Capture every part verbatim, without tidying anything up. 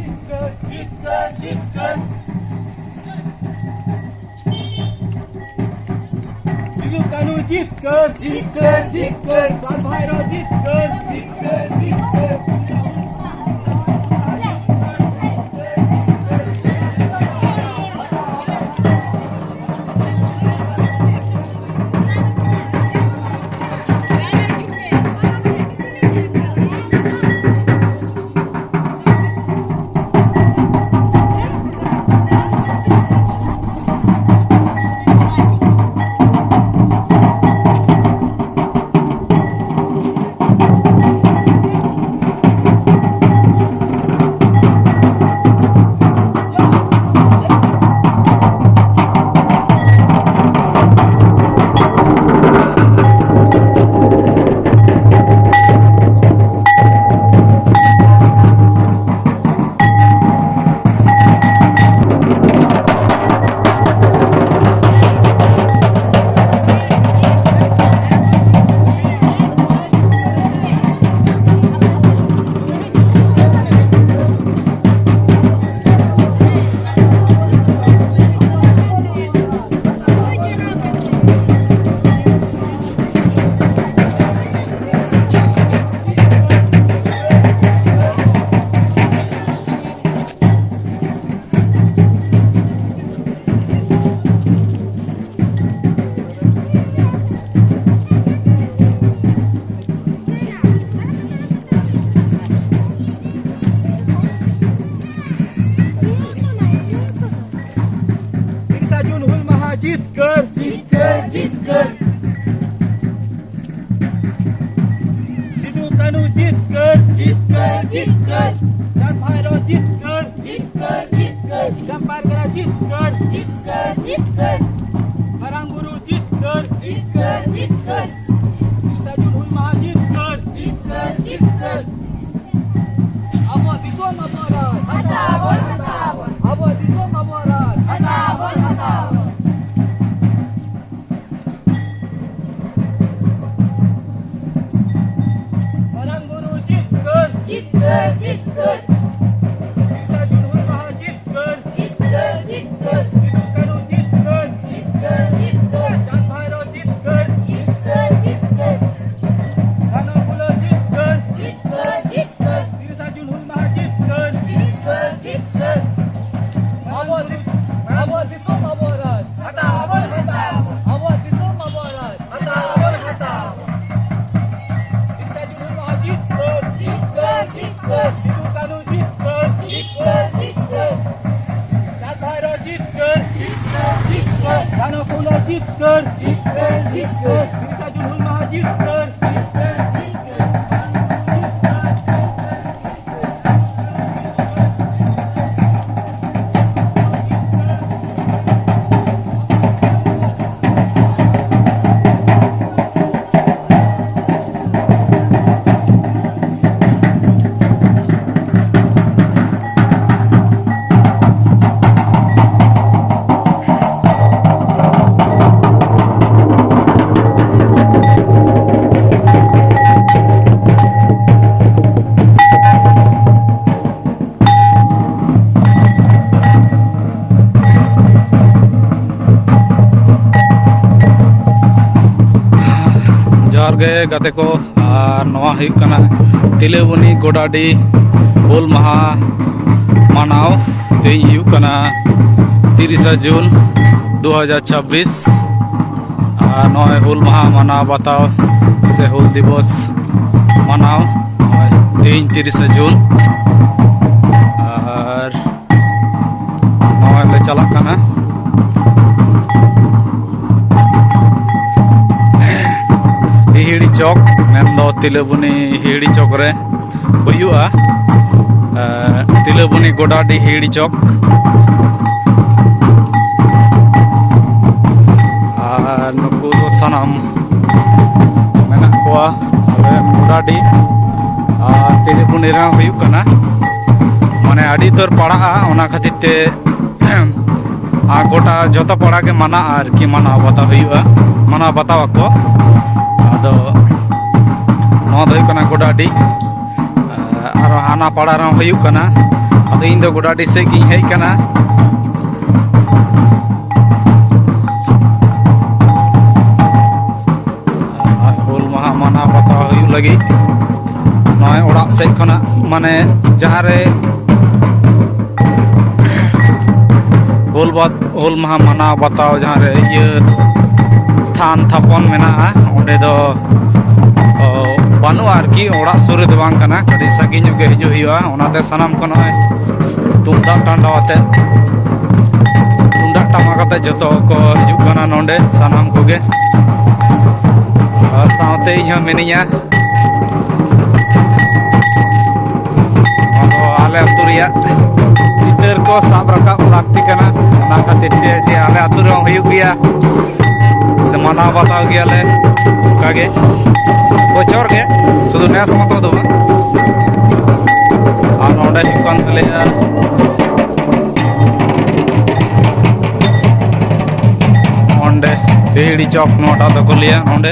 ᱡᱤᱛᱠᱟᱹᱨ, ᱡᱤᱛᱠᱟᱹᱨ, ᱡᱤᱛᱠᱟᱹᱨ᱾ ᱥᱤᱫᱩ ᱠᱟᱹᱱᱦᱩ ᱡᱤᱛᱠᱟᱹᱨ, ᱡᱤᱛᱠᱟᱹᱨ, ᱡᱤᱛᱠᱟᱹᱨ᱾ ᱪᱟᱸᱫ ᱵᱷᱟᱭᱨᱳ ᱡᱤᱛᱠᱟᱹᱨ, ᱡᱤᱛᱠᱟᱹᱨ, ᱡᱤᱛᱠᱟᱹᱨ᱾ ᱛᱤᱨᱤᱥᱟ ᱡᱩᱱ ᱦᱩᱞ ᱢᱟᱦᱟ ᱡᱤᱛᱠᱟᱹᱨ, ᱡᱤᱛᱠᱟᱹᱨ, ᱡᱤᱛᱠᱟᱹᱨ᱾ ᱥᱤᱫᱩ ᱠᱟᱹᱱᱦᱩ ᱡᱤᱛᱠᱟᱹᱨ, ᱡᱤᱛᱠᱟᱹᱨ, ᱡᱤᱛᱠᱟᱹᱨ᱾ ᱪᱟᱸᱫ ᱵᱷᱟᱭᱨᱳ ᱡᱤᱛᱠᱟᱹᱨ, ᱡᱤᱛᱠᱟᱹᱨ, ᱡᱤᱛᱠᱟᱹᱨ᱾ ᱪᱟᱢᱯᱟ ᱜᱟᱲ ᱡᱤᱛᱠᱟᱹᱨ, ᱡᱤᱛᱠᱟᱹᱨ, ᱡᱤᱛᱠᱟᱹᱨ᱾ ᱢᱟᱨᱟᱝ ᱵᱩᱨᱩ ᱡᱤᱛᱠᱟᱹᱨ, ᱡᱤᱛᱠᱟᱹᱨ, ᱡᱤᱛᱠᱟᱹᱨ᱾ ᱛᱤᱨᱤᱥᱟ ᱡᱩᱱ ᱦᱩᱞ ᱢᱟᱦᱟ ᱡᱤᱛᱠᱟᱹᱨ, ᱡᱤᱛᱠᱟᱹᱨ, ᱡᱤᱛᱠᱟᱹᱨ᱾ ᱟᱵᱚᱣᱟᱜ ᱫᱤᱥᱚᱢ ᱟᱵᱚᱣᱟᱜ ᱨᱟᱡᱽ᱾ ᱦᱟᱛᱟᱣ ᱟᱵᱚᱱ, ᱦᱟᱛᱟᱣ ᱟᱵᱚᱱ᱾ ᱟᱵᱚᱣᱟᱜ ᱫᱤᱥᱚᱢ ᱟᱵᱚᱣᱟᱜ ᱨᱟᱡᱽ᱾ ᱦᱟᱛᱟᱣ ᱟᱵᱚᱱ, ᱦᱟᱛᱟᱣ ᱟᱵᱚᱱ᱾ ᱢᱟᱨᱟᱝ ᱵᱩᱨᱩ ᱡᱤᱛᱠᱟᱹᱨ᱾ ᱡᱤᱛᱠᱟᱹᱨ, ᱡᱤᱛᱠᱟᱹᱨ᱾ ᱥᱤᱫᱩ ᱠᱟᱹᱱᱦᱩ ᱡᱤᱛᱠᱟᱹᱨ, ᱡᱤᱛᱠᱟᱹᱨ, ᱡᱤᱛᱠᱟᱹᱨ᱾ ᱪᱟᱸᱫᱽ ᱵᱷᱟᱭᱨᱚ ᱡᱤᱛᱠᱟᱹᱨ, ᱡᱤᱛᱠᱟᱹᱨ, ᱡᱤᱛᱠᱟᱹᱨ᱾ ᱫᱷᱟᱱᱚ ᱯᱷᱩᱞᱚ ᱡᱤᱛᱠᱟᱹᱨ, ᱡᱤᱛᱠᱟᱹᱨ, ᱡᱤᱛᱠᱟᱹᱨ᱾ ᱛᱤᱨᱤᱥᱟ ᱡᱩᱱ ᱦᱩᱞ ᱢᱟᱦᱟ ᱡᱤᱛᱠᱟᱹᱨ, ᱡᱤᱛᱠᱟᱹᱨ, ᱡᱤᱛᱠᱟᱹᱨ᱾ ᱡᱚᱦᱟᱨ ᱜᱮ ᱜᱟᱛᱮ ᱠᱚ, ᱟᱨ ᱱᱚᱣᱟ ᱦᱩᱭᱩᱜ ᱠᱟᱱᱟ ᱛᱤᱞᱟᱹᱵᱚᱱᱤ ᱜᱚᱰᱟᱰᱤ ᱦᱩᱞ ᱢᱟᱦᱟ ᱢᱟᱱᱟᱣ᱾ ᱛᱮᱦᱮᱧ ᱦᱩᱭᱩᱜ ᱠᱟᱱᱟ ᱛᱤᱨᱤᱥᱟ ᱡᱩᱱ ᱫᱩ ᱦᱟᱡᱟᱨ ᱪᱷᱟᱵᱵᱤᱥ, ᱟᱨ ᱱᱚᱜᱼᱚᱭ ᱦᱩᱞ ᱢᱟᱦᱟ ᱢᱟᱱᱟᱣ ᱵᱟᱛᱟᱣ ᱥᱮ ᱦᱩᱞ ᱫᱤᱵᱚᱥ ᱢᱟᱱᱟᱣ ᱱᱚᱜᱼᱚᱭ ᱛᱮᱦᱮᱧ ᱛᱤᱨᱤᱥᱟ ᱡᱩᱱ᱾ ᱟᱨ ᱱᱚᱜᱼᱚᱭ ᱞᱮ ᱪᱟᱞᱟᱜ ᱠᱟᱱᱟ ᱦᱤᱦᱤᱲᱤ ᱪᱚᱠ, ᱢᱮᱱᱫᱚ ᱛᱤᱞᱟᱹᱵᱚᱱᱤ ᱦᱤᱦᱤᱲᱤ ᱪᱚᱠ ᱨᱮ ᱦᱩᱭᱩᱜᱼᱟ᱾ ᱮ, ᱛᱤᱞᱟᱹᱵᱚᱱᱤ ᱜᱚᱰᱟᱰᱤ ᱦᱤᱦᱤᱲᱤ ᱪᱚᱠ᱾ ᱟᱨ ᱱᱩᱠᱩ ᱫᱚ ᱥᱟᱱᱟᱢ ᱢᱮᱱᱟᱜ ᱠᱚᱣᱟ ᱟᱞᱮ ᱜᱚᱰᱟᱰᱤ᱾ ᱟᱨ ᱛᱤᱞᱟᱹᱵᱚᱱᱤ ᱨᱮᱦᱚᱸ ᱦᱩᱭᱩᱜ ᱠᱟᱱᱟ, ᱢᱟᱱᱮ ᱟᱹᱰᱤ ᱩᱛᱟᱹᱨ ᱯᱟᱲᱟᱜᱼᱟ, ᱚᱱᱟ ᱠᱷᱟᱹᱛᱤᱨ ᱛᱮ ᱟᱨ ᱜᱚᱴᱟ ᱡᱚᱛᱚ ᱯᱟᱲᱟ ᱜᱮ ᱢᱟᱱᱟᱜᱼᱟ ᱟᱨᱠᱤ, ᱢᱟᱱᱟᱣ ᱵᱟᱛᱟᱣ ᱦᱩᱭᱩᱜᱼᱟ, ᱢᱟᱱᱟᱣ ᱵᱟᱛᱟᱣ ᱟᱠᱚ᱾ ᱟᱫᱚ ᱱᱚᱣᱟ ᱫᱚ ᱦᱩᱭᱩᱜ ᱠᱟᱱᱟ ᱜᱚᱰᱟᱰᱤ, ᱟᱨ ᱦᱟᱱᱟ ᱯᱟᱲᱟ ᱨᱮᱦᱚᱸ ᱦᱩᱭᱩᱜ ᱠᱟᱱᱟ᱾ ᱟᱫᱚ ᱤᱧ ᱫᱚ ᱜᱚᱰᱟᱰᱤ ᱥᱮᱫ ᱜᱤᱧ ᱦᱮᱡ ᱠᱟᱱᱟ᱾ ᱟᱨ ᱦᱩᱞ ᱢᱟᱦᱟ ᱢᱟᱱᱟᱣ ᱵᱟᱛᱟᱣ ᱦᱩᱭᱩᱜ ᱞᱟᱹᱜᱤᱫ ᱱᱚᱜᱼᱚᱭ ᱚᱲᱟᱜ ᱥᱮᱫ ᱠᱷᱚᱱᱟᱜ, ᱢᱟᱱᱮ ᱡᱟᱦᱟᱸ ᱨᱮ ᱦᱩᱞ ᱵᱟ-, ᱦᱩᱞ ᱢᱟᱦᱟ ᱢᱟᱱᱟᱣ ᱵᱟᱛᱟᱣ ᱡᱟᱦᱟᱸ ᱨᱮ ᱤᱭᱟᱹ ᱛᱷᱟᱱ ᱛᱷᱟᱯᱚᱱ ᱢᱮᱱᱟᱜᱼᱟ, ᱚᱸᱰᱮ ᱫᱚ, ᱚ, ᱵᱟᱹᱱᱩᱜᱼᱟ ᱟᱨᱠᱤ, ᱚᱲᱟᱜ ᱥᱩᱨ ᱨᱮᱫᱚ ᱵᱟᱝ ᱠᱟᱱᱟ, ᱠᱟᱹᱴᱤᱡ ᱥᱟᱺᱜᱤᱧ ᱧᱚᱜ ᱜᱮ ᱦᱤᱡᱩᱜ ᱦᱩᱭᱩᱜᱼᱟ᱾ ᱚᱱᱟᱛᱮ ᱥᱟᱱᱟᱢ ᱠᱚ ᱱᱚᱜᱼᱚᱭ ᱛᱩᱢᱫᱟᱜ ᱴᱟᱢᱰᱟᱣ ᱟᱛᱮ, ᱛᱩᱢᱫᱟᱜ ᱴᱟᱢᱟᱠ ᱟᱛᱮ ᱡᱚᱛᱚ ᱠᱚ ᱦᱤᱡᱩᱜ ᱠᱟᱱᱟ ᱱᱚᱰᱮ, ᱥᱟᱱᱟᱢ ᱠᱚᱜᱮ᱾ ᱟᱨ ᱥᱟᱶᱛᱮ ᱤᱧ ᱦᱚᱸ ᱢᱤᱱᱟᱹᱧᱟ᱾ ᱱᱚᱣᱟ ᱫᱚ ᱟᱞᱮ ᱟᱹᱛᱩ ᱨᱮᱭᱟᱜ ᱪᱤᱛᱟᱹᱨ ᱠᱚ ᱥᱟᱵ ᱨᱟᱠᱟᱵ ᱞᱟᱹᱠᱛᱤ ᱠᱟᱱᱟ᱾ ᱚᱱᱟ ᱠᱷᱟᱹᱛᱤᱨ ᱛᱮ ᱡᱮ ᱟᱞᱮ ᱟᱹᱛᱩ ᱨᱮᱦᱚᱸ ᱦᱩᱭᱩᱜ ᱜᱮᱭᱟ, ᱥᱮ ᱢᱟᱱᱟᱣ ᱵᱟᱛᱟᱣ ᱜᱮᱭᱟᱞᱮ ᱚᱱᱠᱟᱜᱮ ᱵᱚᱪᱷᱚᱨ ᱜᱮ, ᱥᱩᱫᱷᱩ ᱱᱮᱥ ᱢᱚᱛᱚ ᱫᱚ ᱵᱟᱝ᱾ ᱟᱨ ᱱᱚᱰᱮ ᱦᱩᱭᱩᱜ ᱠᱟᱱ ᱛᱟᱞᱮᱭᱟ ᱚᱸᱰᱮ ᱵᱷᱤᱲᱤ ᱪᱚᱠ, ᱱᱚᱣᱟᱴᱟᱜ ᱫᱚᱠᱚ ᱞᱟᱹᱭᱟ ᱱᱚᱰᱮ᱾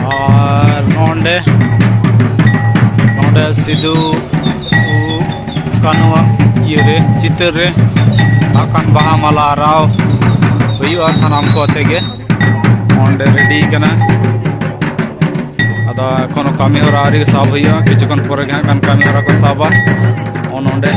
ᱟᱨ ᱱᱚᱰᱮ, ᱱᱚᱰᱮ ᱥᱤᱫᱩ ᱠᱟᱹᱱᱩᱣᱟᱜ ᱤᱭᱟᱹᱨᱮ, ᱪᱤᱛᱟᱹᱨ ᱨᱮ ᱱᱟᱜ ᱠᱷᱟᱱ ᱵᱟᱦᱟ ᱢᱟᱞᱟ ᱟᱨᱟᱣ ᱦᱩᱭᱩᱜᱼᱟ ᱥᱟᱱᱟᱢ ᱠᱚ ᱟᱛᱮ ᱜᱮ᱾ ᱱᱚᱰᱮ ᱨᱮᱰᱤ ᱠᱟᱱᱟ᱾ ᱟᱫᱚ ᱮᱠᱷᱚᱱᱳ ᱠᱟᱹᱢᱤ ᱦᱚᱨᱟ ᱟᱹᱣᱨᱤ ᱥᱟᱵ ᱦᱩᱭᱩᱜᱼᱟ, ᱠᱤᱪᱷᱩ ᱠᱷᱚᱱ ᱯᱚᱨᱮ ᱜᱮ ᱦᱟᱸᱜ ᱠᱷᱟᱱ ᱠᱟᱹᱢᱤ ᱦᱚᱨᱟ ᱠᱚ ᱥᱟᱵᱟ᱾ ᱱᱚᱜᱼᱚ ᱱᱚᱰᱮ᱾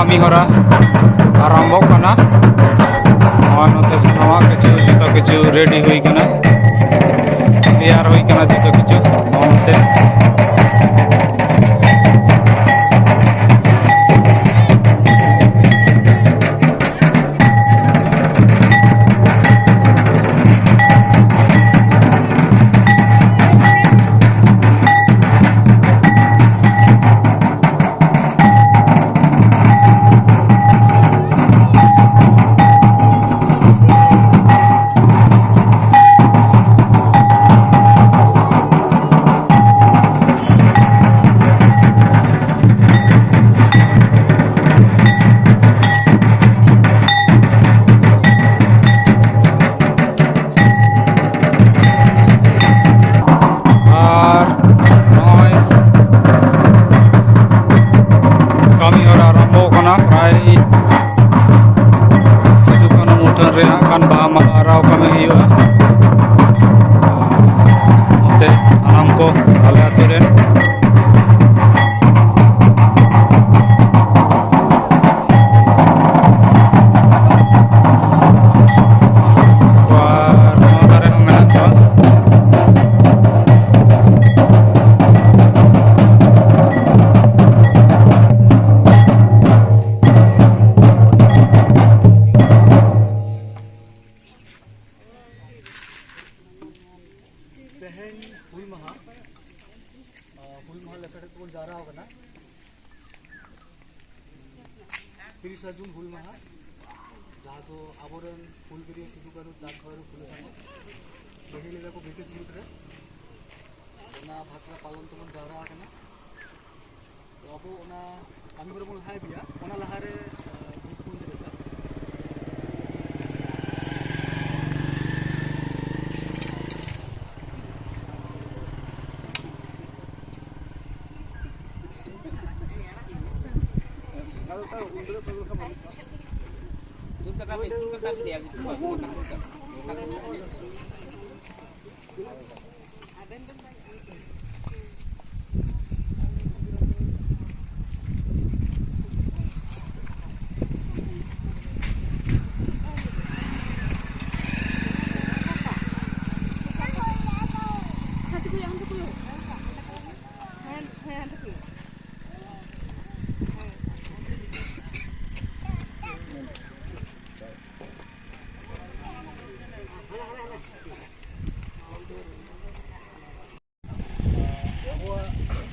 ᱠᱟᱹᱢᱤ ᱦᱚᱨᱟ ᱟᱨᱟᱢᱵᱷᱚᱜ ᱠᱟᱱᱟ᱾ ᱱᱚᱜᱼᱚᱭ ᱱᱚᱛᱮ ᱥᱟᱱᱟᱢᱟᱜ ᱠᱤᱪᱷᱩ, ᱡᱚᱛᱚ ᱠᱤᱪᱷᱩ ᱨᱮᱰᱤ ᱦᱩᱭ ᱠᱟᱱᱟ, ᱛᱮᱭᱟᱨ ᱦᱩᱭ ᱠᱟᱱᱟ ᱡᱚᱛᱚ ᱠᱤᱪᱷᱩ᱾ ᱱᱚᱜᱼᱚᱭ ᱱᱚᱛᱮ ᱟᱨ ᱱᱚᱜᱼᱚᱭ ᱠᱟᱹᱢᱤ ᱦᱚᱨᱟ ᱟᱨᱟᱢᱵᱷᱚ ᱠᱟᱱᱟ᱾ ᱯᱨᱟᱭ ᱥᱤᱫᱩ ᱠᱟᱹᱱᱦᱩ ᱢᱩᱴᱷᱟᱹᱱ ᱨᱮ ᱦᱟᱸᱜ ᱠᱷᱟᱱ ᱵᱟᱦᱟ ᱢᱟᱞᱟ ᱟᱨᱟᱣ ᱠᱟᱹᱢᱤ ᱦᱩᱭᱩᱜᱼᱟ᱾ ᱱᱚᱛᱮ ᱥᱟᱱᱟᱢ ᱠᱚ ᱟᱞᱮ ᱟᱹᱛᱩ ᱨᱮᱱ ᱟᱨ ᱱᱚᱣᱟ ᱫᱷᱟᱨᱮ ᱦᱚᱸ ᱢᱮᱱᱟᱜ ᱠᱚᱣᱟ᱾ ᱛᱮᱦᱮᱧ ᱦᱩᱞ ᱢᱟᱦᱟ, ᱟᱨ, ᱦᱩᱞ ᱢᱟᱦᱟ ᱞᱮᱥᱟᱲᱦᱮᱫ ᱛᱮᱵᱚᱱ ᱡᱟᱣᱨᱟ ᱟᱠᱟᱱᱟ᱾ ᱛᱤᱨᱤᱥᱟ ᱡᱩᱱ ᱦᱩᱞ ᱢᱟᱦᱟ, ᱡᱟᱦᱟᱸ ᱫᱚ ᱟᱵᱚᱨᱮᱱ ᱦᱩᱞᱜᱟᱹᱨᱤᱭᱟᱹ ᱥᱤᱫᱩ ᱠᱟᱹᱱᱦᱩ, ᱪᱟᱸᱫᱽ ᱵᱷᱟᱭᱨᱳ, ᱯᱷᱩᱞᱳ ᱡᱷᱟᱱᱳ ᱞᱟᱹᱲᱦᱟᱹᱭ ᱞᱮᱫᱟ ᱠᱚ ᱵᱨᱤᱴᱤᱥ ᱵᱤᱨᱩᱫᱽ ᱨᱮ᱾ ᱚᱱᱟ ᱵᱷᱟᱥᱟ ᱯᱟᱞᱚᱱ ᱛᱮᱵᱚᱱ ᱡᱟᱣᱨᱟ ᱟᱠᱟᱱᱟ᱾ ᱛᱚ ᱟᱵᱚ ᱚᱱᱟ ᱠᱟᱹᱢᱤ ᱦᱚᱨᱟ ᱵᱚᱱ ᱞᱟᱦᱟ ᱤᱫᱤᱭᱟ᱾ ᱚᱱᱟ ᱞᱟᱦᱟᱨᱮ, ᱟᱸ, ᱜᱤᱯᱷᱴ ᱵᱚᱱ ᱤᱫᱤ ᱞᱮᱫᱟ᱾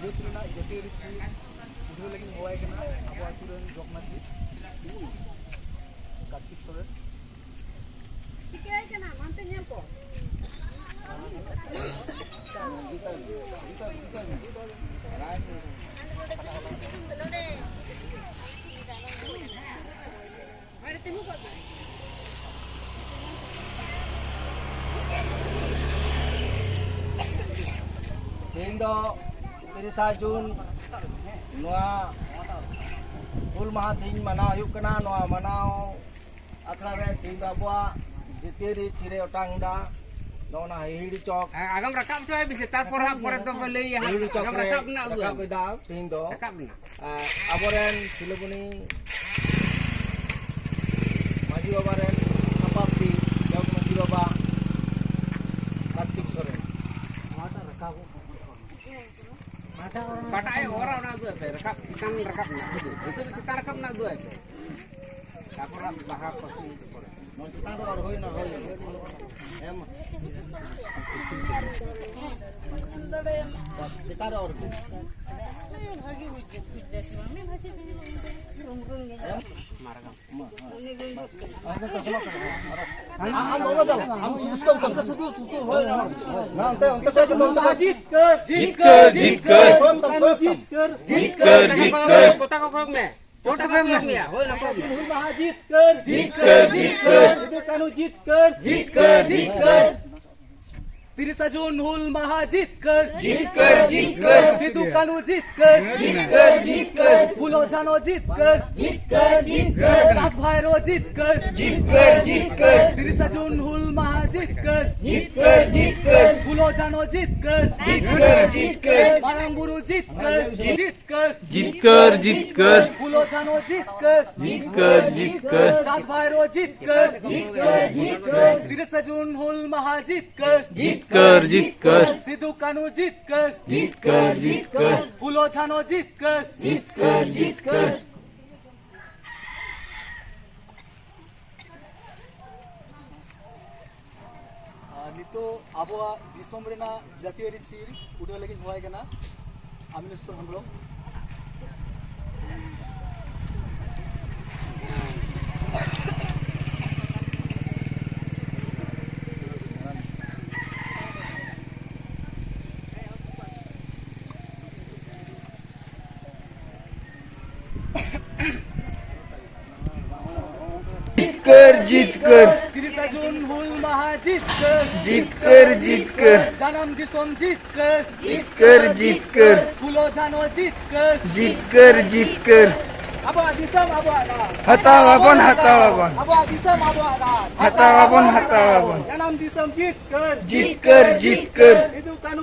ᱡᱟᱹᱛ ᱨᱮᱱᱟᱜ ᱡᱟᱹᱛᱤᱭᱟᱹᱨᱤ ᱪᱤᱨ ᱩᱰᱷᱟᱹᱣ ᱞᱟᱹᱜᱤᱫ ᱦᱚᱦᱚᱣᱟᱭ ᱠᱟᱱᱟ ᱟᱵᱚ ᱟᱹᱛᱩ ᱨᱮᱱ ᱡᱚᱜᱽ ᱢᱟᱹᱡᱷᱤ ᱠᱟᱨᱛᱤᱠ ᱥᱚᱨᱮᱱ᱾ ᱪᱤᱠᱟᱹᱭ ᱠᱟᱱᱟ? ᱢᱟᱱᱛᱮ ᱧᱮᱞ ᱠᱚ᱾ ᱛᱮᱦᱮᱧ ᱫᱚ ᱛᱤᱨᱤᱥᱟ ᱡᱩᱱ, ᱱᱚᱣᱟ ᱦᱩᱞ ᱢᱟᱦᱟ ᱛᱮᱦᱮᱧ ᱢᱟᱱᱟᱣ ᱦᱩᱭᱩᱜ ᱠᱟᱱᱟ᱾ ᱱᱚᱣᱟ ᱢᱟᱱᱟᱣ ᱟᱠᱷᱲᱟ ᱨᱮ ᱛᱮᱦᱮᱧ ᱫᱚ ᱟᱵᱚᱣᱟᱜ ᱡᱟᱹᱛᱤᱭᱟᱹᱨᱤ ᱪᱤᱨᱮ ᱚᱴᱟᱝ ᱮᱫᱟ᱾ ᱱᱚᱜᱼᱚ ᱱᱟ ᱦᱤᱦᱤᱲᱤ ᱪᱚᱠ, ᱟᱜᱟᱢ ᱨᱟᱠᱟᱵ ᱦᱚᱪᱚᱭ ᱵᱤᱱ ᱥᱮ, ᱛᱟᱨᱯᱚᱨ ᱦᱟᱸᱜ ᱯᱚᱨᱮ ᱫᱚᱯᱮ ᱞᱟᱹᱭᱟ ᱦᱟᱸᱜ᱾ ᱦᱤᱦᱤᱲᱤ ᱪᱚᱠ ᱟᱜᱟᱢ ᱨᱮ ᱨᱟᱠᱟᱵ ᱨᱮᱱᱟᱜ ᱩᱫᱩᱜ ᱨᱟᱠᱟᱵ ᱟᱹᱧ᱾ ᱮᱫᱟ ᱛᱮᱦᱮᱧ ᱫᱚ᱾ ᱨᱟᱠᱟᱵ ᱨᱮᱱᱟᱜ᱾ ᱟᱨ ᱟᱵᱚᱨᱮᱱ ᱥᱤᱞᱳᱢᱚᱱᱤ ᱢᱟᱹᱡᱷᱤ ᱵᱟᱵᱟ ᱨᱮᱱ ᱥᱟᱯᱟᱵ ᱛᱤ ᱡᱚᱜᱽ ᱢᱟᱹᱡᱷᱤ ᱵᱟᱵᱟ ᱠᱟᱨᱛᱤᱠ ᱥᱚᱨᱮᱱ᱾ ᱚᱠᱟᱴᱟᱜ ᱮ ᱚᱨᱟ ᱚᱱᱟ ᱩᱫᱩᱜ ᱟᱭ ᱯᱮ, ᱨᱟᱠᱟᱵ, ᱪᱮᱛᱟᱱ ᱨᱟᱠᱟᱵ ᱨᱮᱱᱟᱜ ᱩᱫᱩᱜ, ᱱᱤᱛᱚᱜ ᱫᱚ ᱪᱮᱛᱟᱱ ᱨᱟᱠᱟᱵ ᱨᱮᱱᱟᱜ ᱩᱫᱩᱜ ᱟᱭ ᱯᱮ᱾ ᱛᱟᱨᱯᱚᱨ ᱦᱟᱸᱜ ᱵᱟᱦᱟ ᱠᱚ ᱥᱩᱱᱩᱢ ᱠᱚ ᱯᱚᱨᱮ᱾ ᱱᱚᱣᱟ ᱪᱮᱛᱟᱱ ᱨᱮ ᱚᱨ ᱦᱩᱭᱱᱟ, ᱦᱩᱭ᱾ ᱮᱢ᱾ ᱪᱮᱛᱟᱱ ᱨᱮ ᱚᱨ ᱦᱩᱭ᱾ ᱢᱟ, ᱦᱮᱸ᱾ ᱟᱢ, ᱟᱢ ᱵᱟᱵᱟ ᱫᱚ, ᱟᱢ ᱥᱩᱫᱷᱩ ᱥᱩᱫᱷᱩ ᱚᱱᱛᱮ, ᱚᱱᱛᱮ, ᱚᱱᱛᱮ ᱥᱮᱫ ᱫᱚ ᱚᱱᱛᱮ ᱠᱷᱚᱱ᱾ ᱡᱤᱛᱠᱟᱹᱨ, ᱡᱤᱛᱠᱟᱹᱨ᱾ ᱡᱤᱛᱠᱟᱹᱨ, ᱡᱤᱛᱠᱟᱹᱨ᱾ ᱡᱤᱛᱠᱟᱹᱨ, ᱡᱤᱛᱠᱟᱹᱨ᱾ ᱯᱚᱛᱟᱠᱟ ᱠᱚ ᱠᱚᱭᱚᱜ ᱢᱮ᱾ ᱪᱚᱴ ᱛᱮ ᱠᱚᱭᱚᱜ ᱢᱮᱭᱟ᱾ ᱦᱳᱭ, ᱱᱟᱯᱟᱭ ᱜᱮ᱾ ᱦᱩᱞ ᱢᱟᱦᱟ ᱡᱤᱛᱠᱟᱹᱨ᱾ ᱡᱤᱛᱠᱟᱹᱨ, ᱡᱤᱛᱠᱟᱹᱨ᱾ ᱥᱤᱫᱩ ᱠᱟᱹᱱᱦᱩ ᱡᱤᱛᱠᱟᱹᱨ᱾ ᱡᱤᱛᱠᱟᱹᱨ, ᱡᱤᱛᱠᱟᱹᱨ᱾ ᱛᱤᱨᱤᱥᱟ ᱡᱩᱱ ᱦᱩᱞ ᱢᱟᱦᱟ ᱡᱤᱛᱠᱟᱹᱨ᱾ ᱡᱤᱛᱠᱟᱹᱨ, ᱡᱤᱛᱠᱟᱹᱨ᱾ ᱥᱤᱫᱩ ᱠᱟᱹᱱᱦᱩ ᱡᱤᱛᱠᱟᱹᱨ᱾ ᱡᱤᱛᱠᱟᱹᱨ, ᱡᱤᱛᱠᱟᱹᱨ᱾ ᱯᱷᱩᱞᱳ ᱡᱷᱟᱱᱳ ᱡᱤᱛᱠᱟᱹᱨ᱾ ᱡᱤᱛᱠᱟᱹᱨ, ᱡᱤᱛᱠᱟᱹᱨ᱾ ᱪᱟᱸᱫᱽ ᱵᱷᱟᱭᱨᱳ ᱡᱤᱛᱠᱟᱹᱨ᱾ ᱡᱤᱛᱠᱟᱹᱨ, ᱡᱤᱛᱠᱟᱹᱨ᱾ ᱛᱤᱨᱤᱥᱟ ᱡᱩᱱ ᱦᱩᱞ ᱢᱟᱦᱟ ᱡᱤᱛᱠᱟᱹᱨ᱾ ᱡᱤᱛᱠᱟᱹᱨ, ᱡᱤᱛᱠᱟᱹᱨ᱾ ᱯᱷᱩᱞᱳ ᱡᱷᱟᱱᱳ ᱡᱤᱛᱠᱟᱹᱨ᱾ ᱡᱤᱛᱠᱟᱹᱨ, ᱡᱤᱛᱠᱟᱹᱨ᱾ ᱢᱟᱨᱟᱝ ᱵᱩᱨᱩ ᱡᱤᱛᱠᱟᱹᱨ᱾ ᱡᱤᱛᱠᱟᱹᱨ᱾ ᱡᱤᱛᱠᱟᱹᱨ, ᱡᱤᱛᱠᱟᱹᱨ᱾ ᱯᱷᱩᱞᱳ ᱡᱷᱟᱱᱳ ᱡᱤᱛᱠᱟᱹᱨ᱾ ᱡᱤᱛᱠᱟᱹᱨ, ᱡᱤᱛᱠᱟᱹᱨ᱾ ᱪᱟᱸᱫᱽ ᱵᱷᱟᱭᱨᱳ ᱡᱤᱛᱠᱟᱹᱨ᱾ ᱡᱤᱛᱠᱟᱹᱨ, ᱡᱤᱛᱠᱟᱹᱨ᱾ ᱛᱤᱨᱤᱥᱟ ᱡᱩᱱ ᱦᱩᱞ ᱢᱟᱦᱟ ᱡᱤᱛᱠᱟᱹᱨ᱾ ᱡᱤᱛᱠᱟᱹᱨ, ᱡᱤᱛᱠᱟᱹᱨ᱾ ᱥᱤᱫᱩ ᱠᱟᱹᱱᱦᱩ ᱡᱤᱛᱠᱟᱹᱨ᱾ ᱡᱤᱛᱠᱟᱹᱨ, ᱡᱤᱛᱠᱟᱹᱨ᱾ ᱯᱷᱩᱞᱳ ᱡᱷᱟᱱᱳ ᱡᱤᱛᱠᱟᱹᱨ᱾ ᱡᱤᱛᱠᱟᱹᱨ, ᱡᱤᱛᱠᱟᱹᱨ᱾ ᱟᱨ ᱱᱤᱛᱚᱜ ᱟᱵᱚᱣᱟᱜ ᱫᱤᱥᱚᱢ ᱨᱮᱱᱟᱜ ᱡᱟᱹᱛᱤᱭᱟᱹᱨᱤ ᱪᱤᱨ ᱩᱰᱟᱹᱣ ᱞᱟᱹᱜᱤᱫ ᱦᱚᱦᱚᱭ ᱠᱟᱱᱟ᱾ ᱟᱢᱤᱱᱮᱥᱣᱚᱨ ᱦᱮᱢᱵᱨᱚᱢ᱾ ᱡᱤᱛᱠᱟᱹᱨ, ᱡᱤᱛᱠᱟᱹᱨ᱾ ᱛᱤᱨᱤᱥᱟ ᱡᱩᱱ ᱦᱩᱞ ᱢᱟᱦᱟ ᱡᱤᱛᱠᱟᱹᱨ᱾ ᱡᱤᱛᱠᱟᱹᱨ, ᱡᱤᱛᱠᱟᱹᱨ᱾ ᱡᱟᱱᱟᱢ ᱫᱤᱥᱚᱢ ᱡᱤᱛᱠᱟᱹᱨ᱾ ᱡᱤᱛᱠᱟᱹᱨ, ᱡᱤᱛᱠᱟᱹᱨ᱾ ᱯᱷᱩᱞᱳ ᱡᱷᱟᱱᱳ ᱡᱤᱛᱠᱟᱹᱨ᱾ ᱡᱤᱛᱠᱟᱹᱨ, ᱡᱤᱛᱠᱟᱹᱨ᱾ ᱟᱵᱚᱣᱟᱜ ᱫᱤᱥᱚᱢ ᱟᱵᱚᱣᱟᱜ ᱨᱟᱡᱽ᱾ ᱦᱟᱛᱟᱣ ᱟᱵᱚᱱ, ᱦᱟᱛᱟᱣ ᱟᱵᱚᱱ᱾ ᱟᱵᱚᱣᱟᱜ ᱫᱤᱥᱚᱢ ᱟᱵᱚᱣᱟᱜ ᱨᱟᱡᱽ᱾ ᱦᱟᱛᱟᱣ ᱟᱵᱚᱱ, ᱦᱟᱛᱟᱣ ᱟᱵᱚᱱ᱾ ᱡᱟᱱᱟᱢ ᱫᱤᱥᱚᱢ ᱡᱤᱛᱠᱟᱹᱨ᱾ ᱡᱤᱛᱠᱟᱹᱨ, ᱡᱤᱛᱠᱟᱹᱨ᱾ ᱥᱤᱫᱩ ᱠᱟᱹᱱᱦᱩ